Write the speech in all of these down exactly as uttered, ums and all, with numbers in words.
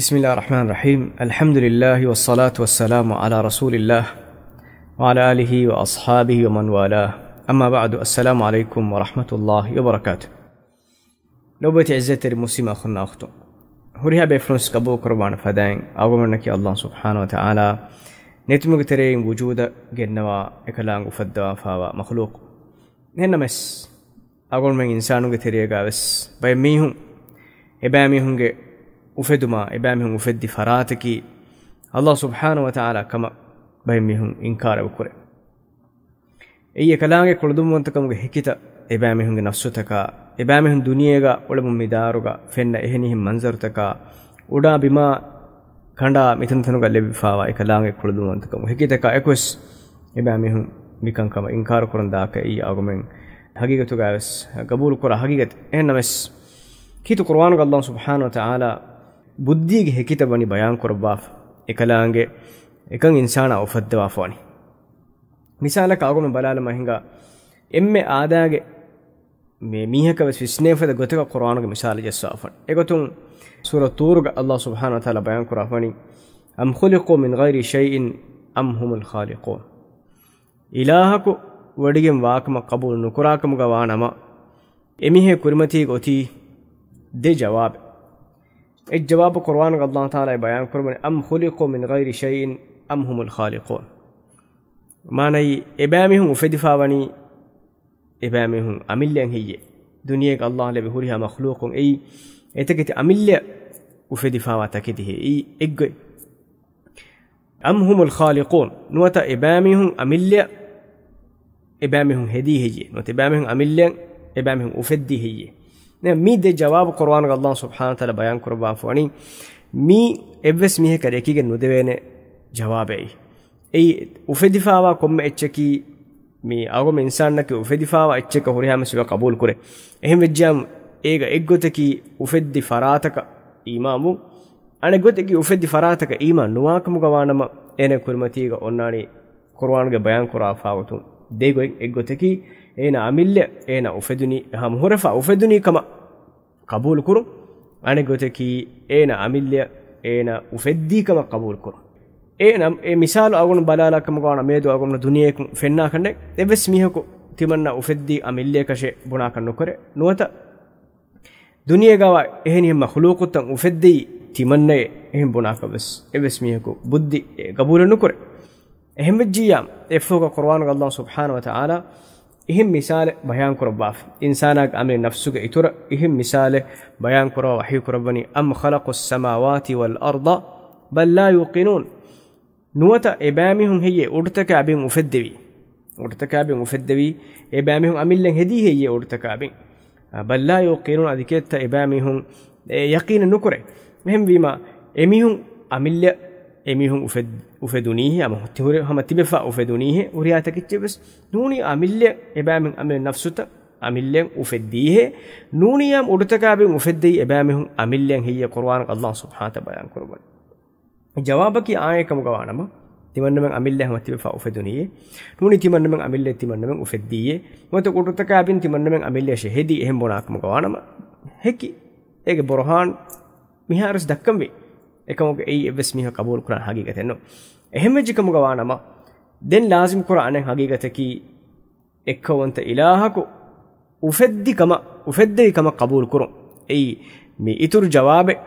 بسم الله الرحمن الرحيم. الحمد لله والصلاة والسلام على رسول الله وعلى آله وأصحابه ومن والاه. أما بعد. السلام عليكم ورحمة الله وبركاته. ލޮބުވެތި އިއްޒަތްތެރި މުސްލިމް އަޚުންނާ އުޚްތުން، ހުރިހާ ބޭފުޅުން ޤަބޫލު ކުރައްވާނެ ފަދައިން އަޅުގަނޑަކީ ﷲ ސުބްޙާނަހޫ ވަތަޢާލާ ނެތުމުގެ ތެރެއިން ވުޖޫދަށް ގެންނަވާ، އެކަލާނގެ އުފައްދަވާފާވާ މަޚްލޫޤު. އެހެންނަމަވެސް، އަޅުގަނޑުމެން އިންސާނުންގެ ތެރޭގަވެސް ބައެއް މީހުން އެބައިމީހުންގެ އުފެދުމާ، އެބައިމީހުން އުފެއްދި ފަރާތަކީ ﷲ ސުބްޙާނަހޫ ވަތަޢާލާ ކަމަށް ބައެއް މީހުން އިންކާރެއް ކުރޭ. އެއީ އެކަލާނގެ ކުޅަދުންވަންތަކަމުގެ ހެކިތައް އެބައިމީހުންގެ ނަފްސުތަކާ، އެބައިމީހުން ދުނިޔޭގަ އުޅެމުން މިދާރުގަ ފެންނަ އެހެނިހެން މަންޒަރުތަކާ، އުޑާ ބިމާ ކަނޑާ މިތަންތަނުގަ ލެއްވިފާވާ އެކަލާނގެ ކުޅަދުންވަންތަކަމުގެ ހެކިތަކާ އެކުވެސް އެބައިމީހުން މިކަންކަމަށް އިންކާރު ކުރަން ދާކަށް އެއީ އަޅުގަނޑުމެން ހަގީގަތުގަވެސް ޤަބޫލު ކުރާ ހަގީގަތެއް. އެހެންނަމަވެސް، ކީރިތި ޤުރުއާނުގަ ﷲ ސުބްޙާނަހޫ ވަތަޢާލާ ބުއްދީގެ ހެކިތައް ވަނީ ބަޔާން ކުރައްވާފަ، އެކަލާނގެ އެކަން އިންސާނާ އުފައްދަވާފަ ވަނީ. މިސާލަކަށް އަޅުގަނޑު ބަލާލަމާ ހިނގާ، އެންމެ އާދައިގެ މި މީހަކަށް ވެސް ވިސްނޭ ފަދަ ގޮތަކަށް ޤުރުއާނުގެ މިސާލެއް ޖައްސާފަ. އެގޮތުން ސޫރަ ޠޫރުގަ ﷲ ސުބްޙާނަހޫ ވަތަޢާލާ ބަޔާން ކުރާފަ ވަނީ، أم خلقوا من غير شيء أم هم الخالقون. އިލާހަކު ވޮޑިގެން ވާކަމަށް ޤަބޫލު ނުކުރާކަމުގަ ވާނަމަ، އެމީހެއް ކުރިމަތީގަ އޮތީ ދެ ޖަވާބެއް. އެއް ޖަވާބު ޤުރުއާނުގަ ﷲ ތަޢާލާ ބަޔާން ކުރައްވަނީ، أم خلقوا من غير شيء أم هم الخالقون. މާނައީ، އެބައިމީހުން އުފެދިފާވަނީ އެބައިމީހުން އަމިއްލައިން ހެއްޔޭ؟ ދުނިޔޭގަ ﷲ ލެއްވި ހުރިހާ މަޚްލޫޤުން އެއީ އެތަކެތި އަމިއްލައަށް އުފެދިފާވާ ތަކެތި ހެއްޔޭ؟ އެއީ އެއްގޮތް. أم هم الخالقون، ނުވަތަ އެބައިމީހުން އަމިއްލައަށް އެބައިމީހުން ހެދީ ހެއްޔޭ؟ ނުވަތަ އެބައިމީހުން އަމިއްލައަށް އެބައިމީހުން އުފެއްދީ ހެއްޔޭ؟ ދެން މި ދެ ޖަވާބު ޤުރުއާނުގަ ﷲ ސުބްޙާނަހޫ ވަތަޢާލާ ބަޔާން ކުރައްވާފަ ވަނީ، މީ އެއްވެސް މީހަކަށް ރެކިގެން ނުދެވޭނެ ޖަވާބެއް. އެއީ، އުފެދިފާވާ ކޮންމެ އެއްޗަކީ، މި އަޅުގަނޑު އިންސާނަކީ އުފެދިފާވާ އެއްޗަކަށް ހުރިހާ މަސައްކަތް ޤަބޫލު ކުރޭ. އެހެން ވެއްޖިއްޔާ، އޭގަ އެއްގޮތަކީ އުފެއްދި ފަރާތަކަށް އީމާންވުން. އަނެއް ގޮތަކީ އުފެއްދި ފަރާތަކަށް އީމާން ނުވާކަމުގަ ވާނަމަ، އޭނަ ކުރިމަތީގަ އޮންނާނީ ޤުރުއާނުގަ ބަޔާން ކުރާފާ ގޮތުން ދެ ގޮތް. އެއްގޮތަކީ އޭނަ އަމިއްލަ، އޭނަ އުފެދުނީ ހަމަ ހުރެފަ އުފެދުނީ ކަމަށް ޤަބޫލު ކުރުން. އަނެއް ގޮތަކީ އޭނަ އަމިއްލަ، އޭނަ އުފެއްދީ ކަމަށް ޤަބޫލު ކުރުން. އޭނަ އެ މިސާލު އަޅުގަނޑު ބަލާލާ ކަމުގަ ވާނަމަ، މިއަދު އަޅުގަނޑު ދުނިޔެއަކުން ފެންނާކަށް ނެތް އެއްވެސް މީހަކު ތިމަންނަ އުފެއްދީ އަމިއްލައަކަށޭ ބުނާކަށް ނުކުރޭ. ނުވަތަ ދުނިޔޭގަވާ އެހެނިހެން މަޚްލޫޤުތައް އުފެއްދެވީ ތިމަންނައޭ އެހެން ބުނާކަށް ވެސް އެއްވެސް މީހަކު ބުއްދި ޤަބޫލެއް ނުކުރޭ. އެހެންވެއްޖިއްޔާ، އެއަށްފަހުގަ ޤުރުއާނުގަ ﷲ ސުބްޙާނަހޫ ވަތަޢާލާ އެހެން މިސާލެއް ބަޔާން ކުރައްވާފަ. އިންސާނާގެ އަމިއްލަ ނަފްސުގެ އިތުރަށް އެހެން މިސާލެއް ބަޔާން ކުރައްވާ ވަޙީ ކުރައްވަނީ، أم خلقوا السماوات والأرض بل لا يوقنون. ނުވަތަ އެބައިމީހުން ހެއްޔޭ އުޑުތަކާ ބިން އުފެއްދެވީ؟ އުޑުތަކާ ބިން އުފެއްދެވީ، އެބައިމީހުން އަމިއްލައިން ހެދީ ހެއްޔޭ އުޑުތަކާ ބިން؟ އަ، بل لا يوقنون، އަދި ކިއެއްތަ އެބައިމީހުން އެ ޔަޤީނެއް ނުކުރޭ. އެހެންވީމަ، އެމީހުން އަމިއްލަ، އެމީހުން އުފެދް-، އުފެދުނީހޭ، ހަމަ ތިހުރެ-، ހަމަ ތިބެފަ އުފެދުނީހޭ، ހުރިހާ ތަކެއްޗެއް ވެސް ނޫނީ އަމިއްލަ، އެބައިމީހުން އަމިއްލަ ނަފްސުތައް އަމިއްލައިން އުފެއްދީހޭ، ނޫނީ އަމް އުޑުތަކާ ބިން އުފެއްދެވީ އެބައިމީހުން އަމިއްލައިން ހެއްޔޭ ޤުރުއާނުގަ ﷲ ސުބްޙާނަހޫ ވަތަޢާލާ ބަޔާން ކުރައްވަނީ. ޖަވާބަކީ އާނއެއް ކަމުގަ ވާނަމަ، ތިމަންނަމެން އަމިއްލަ ހަމަ ތިބެފަ އުފެދުނީއޭ. ނޫނީ ތިމަންނަމެން އަމިއްލަ ތިމަންނަމެން އުފެއްދީއޭ. ނުވަތަ އުޑުތަކާ ބިން ތިމަންނަމެން އަމިއްލައަށޭ ހެދީ އެހެން ބުނާ ކަމުގަ ވާނަމަ، ހެކި. އޭގެ ބުރުހާން މިހާރުވެސް ދައްކަންވީ. އެކަމުގަ އެއީ އެއްވެސް މީހަކު ޤަބޫލު ކުރާނެ ހަގީގަތެއް ނޫން. އެހެންވެއްޖެ ކަމުގަ ވާނަމަ، ދެން ލާޒިމް ކުރާ އަނެއް ހަގީގަތަކީ، އެއްކައުވަންތަ އިލާހަކު އުފެއްދި ކަމަށް، އުފެއްދެވި ކަމަށް ޤަބޫލު ކުރުން. އެއީ މި އިތުރު ޖަވާބެއް،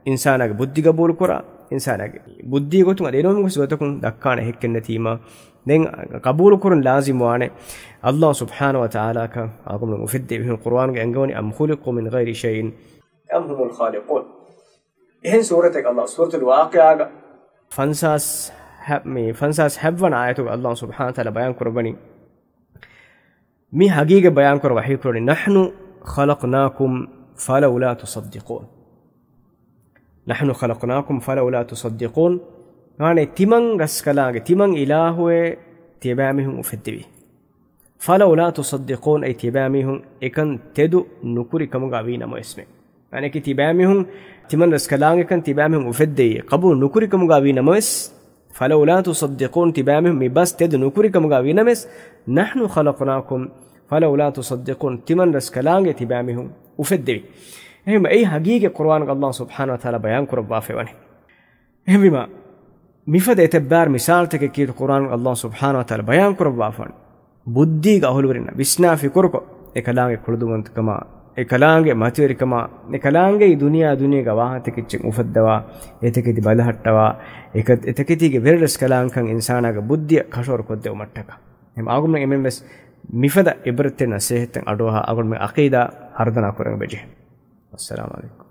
އިންސާނާގެ ބުއްދި ޤަބޫލު ކުރާ، އިންސާނާގެ ބުއްދީ ގޮތުން އަދި އެނޫން ގޮތް ގޮތަކުން ދައްކާނެ ހެއްކެއް ނެތީމަ، ދެން ޤަބޫލު ކުރުން ލާޒިމް ވާނެ، ﷲ ސުބްޙާނަހޫ ވަތަޢާލާއަކަށް އަޅުގަނޑު އުފެއްދެވި މީހުން ޤުރުއާނުގަ އެންގެވަނީ أم خلقوا من غير شيء أم هم الخالقون. އެހެން ސޫރަތެއް ﷲ ސޫރަތުލް ވާޤިޢާގަ ފަންސާސް ހަ-، މި ފަންސާސް ހަތްވަނަ އާޔަތުގަ ﷲ ސުބްޙާނަހޫ ވަތަޢާލާ ބަޔާން ކުރައްވަނީ، މި ހަގީގަތް ބަޔާން ކުރައްވާ ވަޙީ ކުރައްވަނީ، نحن خلقناكم فلولا تصدقون. نحن خلقناكم فلولا تصدقون. މާނައީ ތިމަން ރަސްކަލާނގެ، ތިމަން އިލާހުއޭ ތިޔަބައިމީހުން އުފެއްދެވީ. فلولا تصدقون، އެއީ ތިޔަބައިމީހުން އެކަން ތެދު ނުކުރި ކަމުގަ ވީ ނަމަވެސްމެ. އަނެކި ތިބައިމީހުން، ތިމަން ރަސްކަލާނގެކަން ތިބައިމީހުން އުފެއްދެވީ ޤަބޫލު ނުކުރި ކަމުގަ ވީ ނަމަވެސް، فلولا تصدقون، ތިބައިމީހުން މި ބަސް ތެދު ނުކުރި ކަމުގަ ވީ ނަމަވެސް، نحن خلقناكم فلولا تصدقون، ތިމަން ރަސްކަލާނގެ ތިބައިމީހުން އުފެއްދެވީ. އެހެންވެ، އެއީ ހަގީގަތް ޤުރުއާނުގަ ﷲ ސުބްޙާނަހޫ ވަތަޢާލާ ބަޔާން ކުރައްވާފައިވަނީ. އެހެންވީމާ، މިފަދަ އެތައް ބާރު މިސާލުތަކެއް ކީރިތި ޤުރުއާނުގަ ﷲ ސުބްޙާނަހޫ ވަތަޢާލާ ބަޔާން ކުރައްވާފައިވަނީ. ބުއްދީގެ އަހުލުވެރިންނަށް ވިސްނާ ފިކުރުކޮށް، އެކަލާނގެ ކުޅުދުވަންތަކަމާ، އެކަލާނގެ މަތިވެރިކަމާ، އެކަލާނގެ ދުނިޔާ ދުނިޔޭގެ ވާހަކަތަކެއްޗެއް އުފައްދަވާ، އެތަކެތި ބަލަހައްޓަވާ، އެކަ-، އެތަކެތީގެ ވެރިރަސްކަލާނގެކަން އިންސާނާގެ ބުއްދިއަށް ކަށަވަރު ކޮށްދެވުމަށްޓަކާ. އެހެން އަޅުގަނޑުމެން އެންމެން ވެސް މިފަދަ ޢިބްރަތްތެރި ނަސޭހަތްތައް އަޑުއަހާ އަޅުގަނޑުމެން ޢަޤީދާ ހަރުދަނާ ކުރަން ވެޖެ. އައްސަލާމު ޢަލައިކުމް.